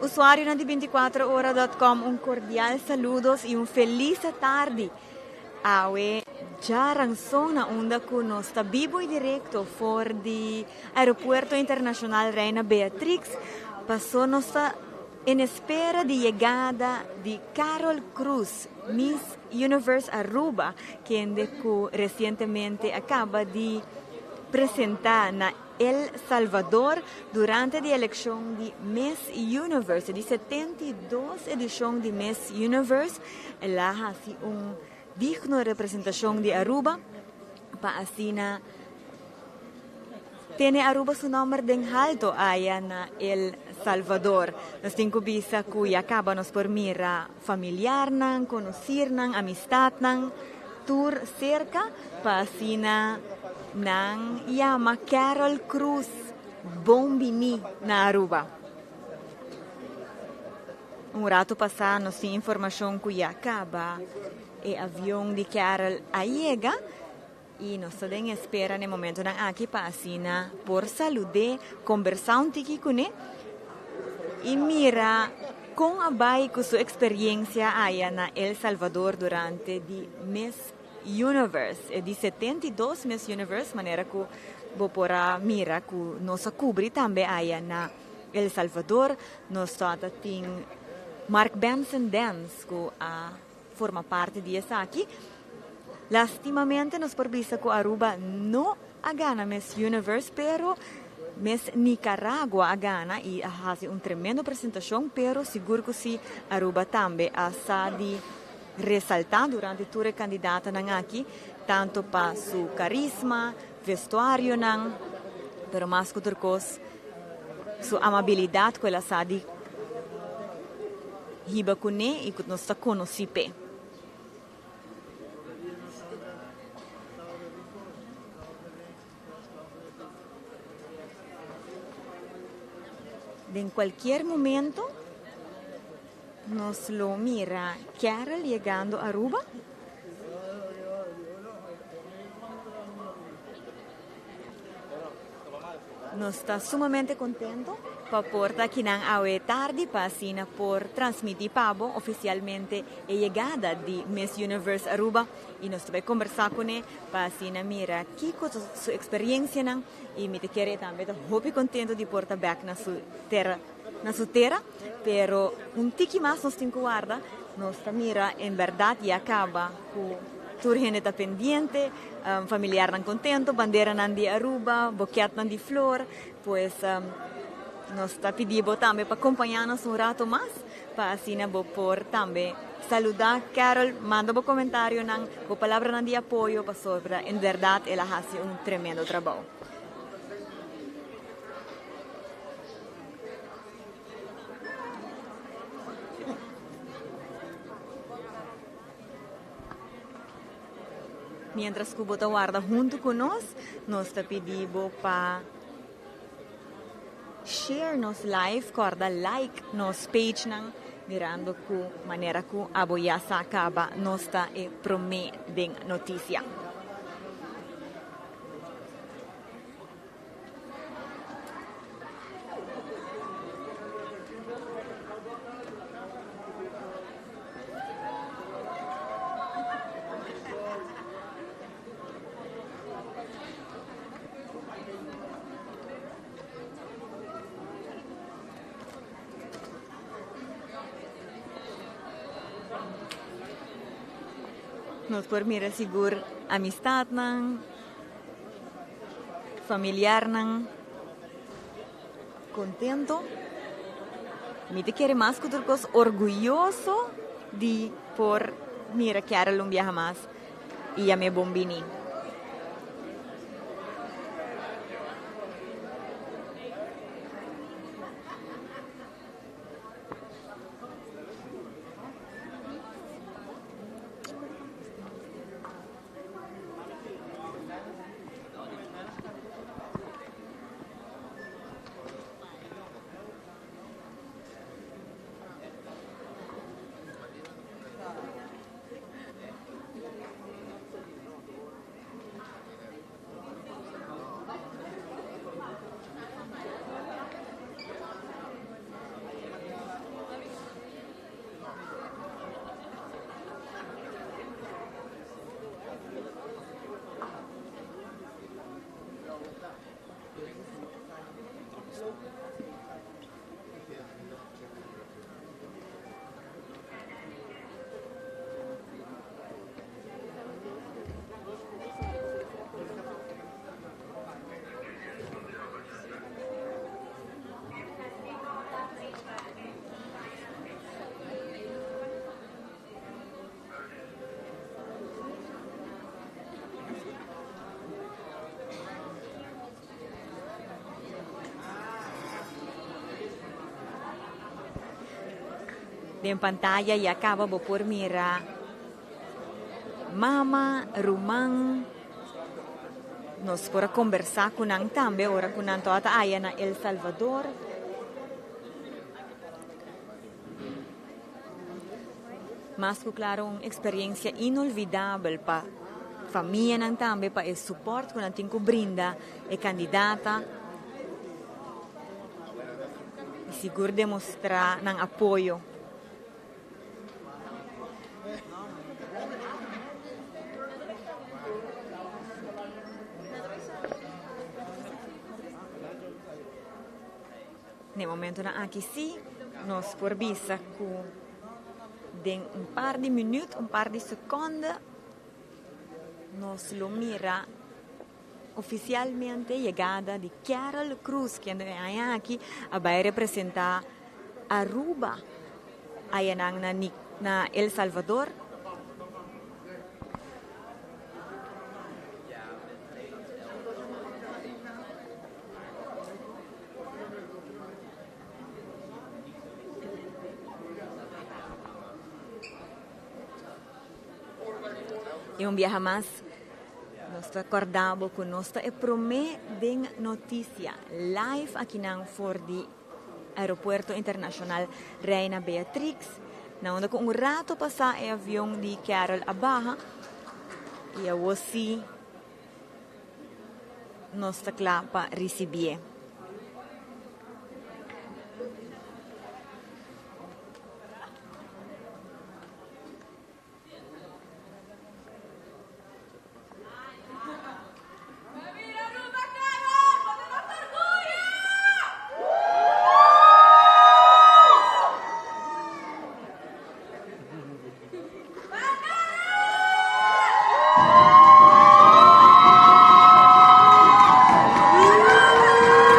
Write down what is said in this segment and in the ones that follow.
Usuarionan di binticuatroora.com un cordial saludos y un feliz tardi. Awe djaranson na unda cu nos ta bibo y directo for di Aeropuerto Internacional Reina Beatrix paso nos ta en espera di yegada di Carol Cruz, Miss Universe Aruba, kende cu recientemente a caba di presenta na El Salvador durante di eleccion di Miss Universe. Di 72 edicion di Miss Universe, el a haci un digno representacion di Aruba pa asina tene Aruba su nomber den halto aya na El Salvador. Nos tin cu bisa cu ya caba nos por mira familiarnan, conocirnan, amistadnan tur cerca pa asina nan yama Carol Cruz bon bini na Aruba. Un rato pasa nos tin informacion cu ya caba e avion di Carol a yega y nos ta den espera na e momentonan aki pa asina por salud'é, combersa un tiki cun'é y mira con a bay cu su experiencia aya na El Salvador durante di Miss Universe, e di 72 Miss Universe, manera cu bo por a mira cu nos a cubri tambe aya na El Salvador. Nos tabata tin Mark Benson Dance cu a forma parti di esaki. Lastimamente nos por bisa cu Aruba no a gana Miss Universe, pero Miss Nicaragua a gana y a haci un tremendo presentacion, pero sigur cu si Aruba tambe a sa di resalta durante tur e candidatanan aki, tanto pa su carisma, vestuarionan, pero mas cu tur cos su amabilidad cu el a sa di hiba cune y cu nos ta conoci p'e. Den cualkier momento nos lo mira Carol yegando Aruba. Nos ta sumamente contento pa por ta akinan awe tardi pa asina por transmiti pa bo oficialmente e yegada di Miss Universe Aruba y nos ta bay combersa cune pa asina mira kico ta su experiencianan y mi ta kere e tambe ta hopi contento di por ta bek na su tera na su tera pero un tiki mas nos tin cu warda nos ta mira en berdad ya caba cu tur hende ta pendiente Familiarnan contento, banderanan di Aruba, boketnan di flor, pues nos ta pidi bo tambe pa compaña nos un rato mas pa asina bo por tambe saluda Carol, manda bo comentarionan, bo palabranan di apoyo pasobra en berdad el a haci un tremendo trabou. Mientras cu bo ta warda hunto cu nos, nos ta pidi bo pa share nos live, corda like nos pagenan, mirando cu manera cu abo ya sa caba nos ta e prome den noticia. Nos por mira sigur amistadnan. Familiarnan contento. Mi ta kere mas cu tur cos orguyoso di por mira Carol un biaha mas y yam'e bon bini. Den pantaya ya caba bo por mira mama, ruman. Nos por a conversa cu nan tambe ora cu nan tawata aya na El Salvador. Mas cu claro un experiencia inolvidabel pa famianan tambe pa e support cu nan tin cu brinda e candidata y sigur demostra nan apoyo. Na e momentonan aki sí nos por bisa ku den un par di minüt, un par di sekonde nos lo mira ofisialmente yegada di Carol Cruz kende e aña aki a bai representá Aruba ayanan na na El Salvador. Y un biaha mas nos ta corda bo cu nos ta e prome den noticia live akinan for di Aeropuerto Internacional Reina Beatrix na unda cu un rato pasa e avion di Carol a baha y awo si Nos ta kla pa risibié.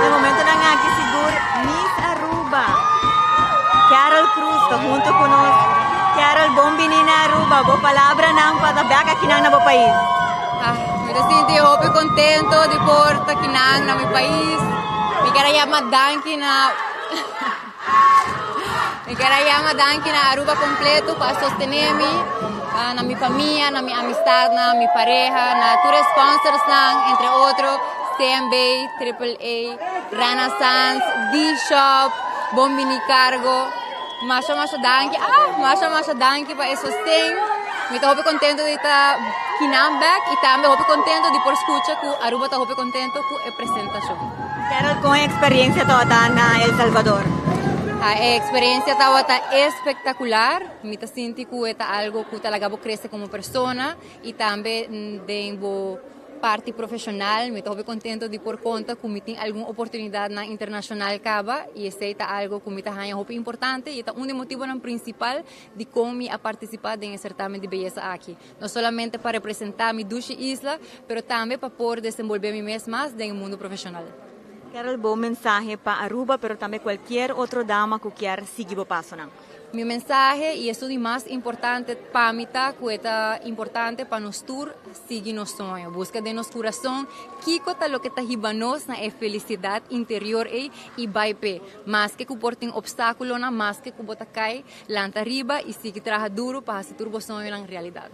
E momentonan aki sigur Miss Aruba, Carol Cruz ta hunto cu nos. Carol, bon bini na Aruba. Bo palabranan pa ta bek akinan na bo pais. Ah, mi ta sinti hopi contento di por ta akinan na mi pais. Mi kier a yama danki na Mi kier a yama danki na Aruba completo pa a sostene mi, na mi famia, na mi amistadnan, mi pareha, na tur e sponsorsnan, entre otro CMB, Triple A, Renaissance, D-Shop, Bon Bini Cargo. Masha masha danki, ah, masha masha danki pa e sosten. Mi ta hopi contento di ta kinan bek y tambe hopi contento di por scucha cu Aruba ta hopi contento cu e presentacion. Carol, con e experiencia tabata na El Salvador? E experiencia tabata espectacular. Mi ta sinti cu e ta algo cu ta laga bo crece como persona y tambe den bo parti profesional. Mi ta hopi contento di por conta cu mi tin algun oportunidadnan internacional caba y esey ta algo cu mi ta haña hopi importante y ta un di e motibonan principal di con mi a participa den e certamen di beyesa aki. No solamente pa representá mi dushi isla, pero tambe pa por desenbolbé mi mes mas den e mundu profeshonal. Carol, bo mensahe pa Aruba, pero tambe cualkier otro dama cu kier sigui bo pasonan. Mi mensahe, y esun di mas importante pa mi ta cu e ta importante pa nos tur sigui nos soño. Busca den nos curason kico ta loke ta hiba nos na e felicidad interior ey y bay p'e. Maske cu por tin obstaculonan, maske cu bo ta cay, Lanta riba y sigui traha duro pa haci tur bo soñonan realidad.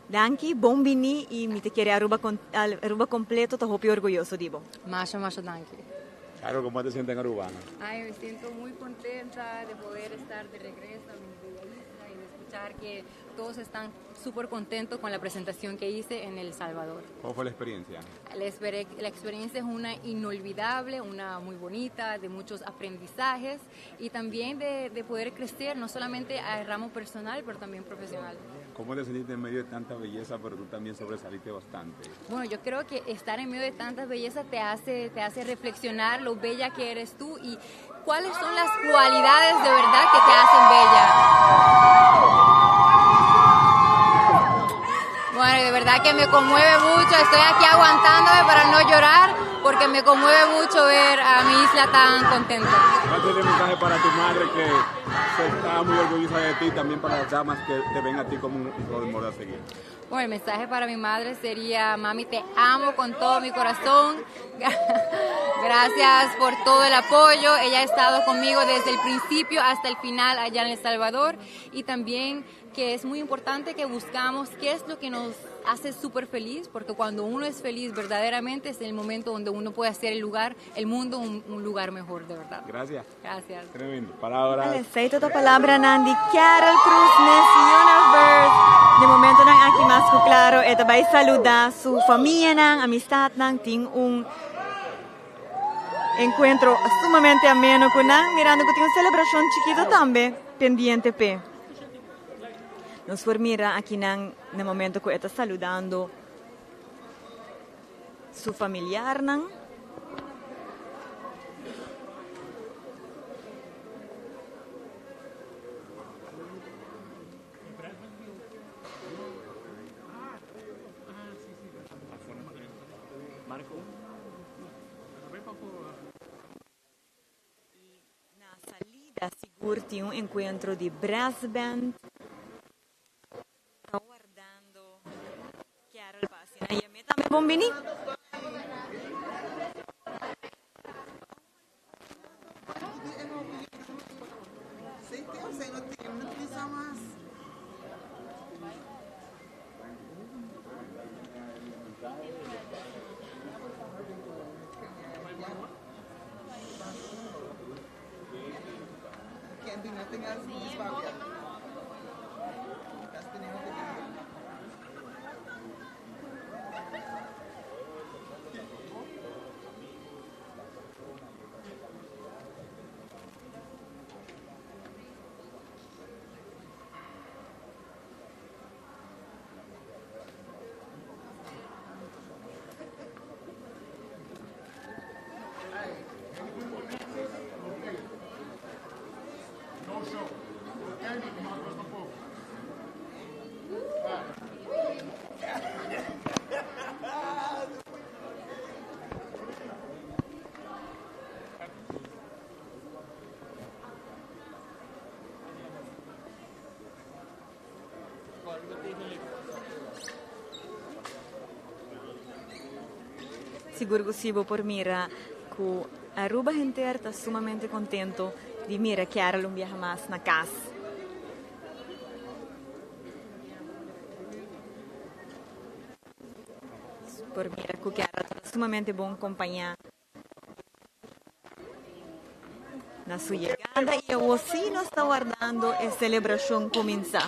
Danki, bon bini y mi ta kere Aruba Aruba completo ta hopi orguyoso di bo. Masha masha danki. Caro, como te sientes en Aruba? Ay, me siento muy contenta de poder estar de regreso a mi bella isla y de escuchar que todos están super contentos con la presentación que hice en El Salvador. ¿Cómo fue la experiencia? La, la experiencia es una inolvidable, una muy bonita, de muchos aprendizajes y también de, de poder crecer no solamente al ramo personal, pero también profesional. ¿Cómo te sentiste en medio de tanta belleza, pero tú también sobresaliste bastante? Bueno, yo creo que estar en medio de tanta belleza te hace, te hace reflexionar lo bella que eres tú y cuáles son las cualidades de verdad que te hacen bella. Bueno, de verdad que me conmueve mucho. Estoy aquí aguantándome para no llorar porque me conmueve mucho ver a mi isla tan contenta. ¿Cuál sería el mensaje para tu madre que se está muy orgullosa de ti y también para las damas que te ven a ti como un role model a seguir? Bueno, el mensaje para mi madre sería, mami, te amo con todo mi corazón. Gracias por todo el apoyo. Ella ha estado conmigo desde el principio hasta el final allá en El Salvador. Y también que es muy importante que buscamos qué es lo que nos hace súper feliz, porque cuando uno es feliz verdaderamente es el momento donde uno puede hacer el lugar, el mundo un, un lugar mejor, de verdad. Gracias. Gracias. Tremendo. Palabras. Esey ta palabranan di Carol Cruz, Miss Universe. Di momentonan aki mas cu claro, e ta bay saluda su famianan, amistadnan, tin un encuentro sumamente ameno cu nan, mirando cu tin un celebracion chikito tambe pendiente p'e. Nos por mira akinan na momento cu e ta saludando su familiarnan. Na salida sigur tin un encuentro di brass band. Ta wardando Carol pa asina yam'é tambe bon bini. Sigur cu si bo por mira cu Aruba henter ta sumamente contento di mira Carol un biaha mas na cas. Por mira cu Carol ta sumamente bon compaña na su yegada y awor si nos ta wardando e celebracion cuminsa.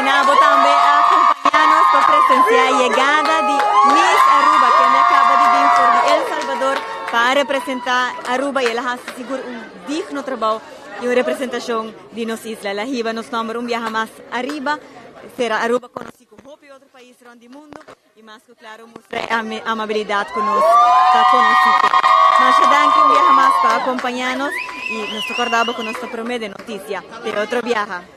Asina bo tambe a acompaña nos pa presencia e yegada di Miss Aruba, kende a caba di bin for di El Salvador pa representa Aruba y el a haci sigur un digno trabou y un representacion di nos isla. El a hiba nos nomber un biaha mas ariba, sera Aruba conoci cu hopi otro pais rond di mundo. Y mas cu claro mustra e amabilidad cu nos ta conoci p'e. Masha danki un biaha mas pa acompaña nos y nos ta corda bo cu nos ta prome den noticia. Te otro biaha.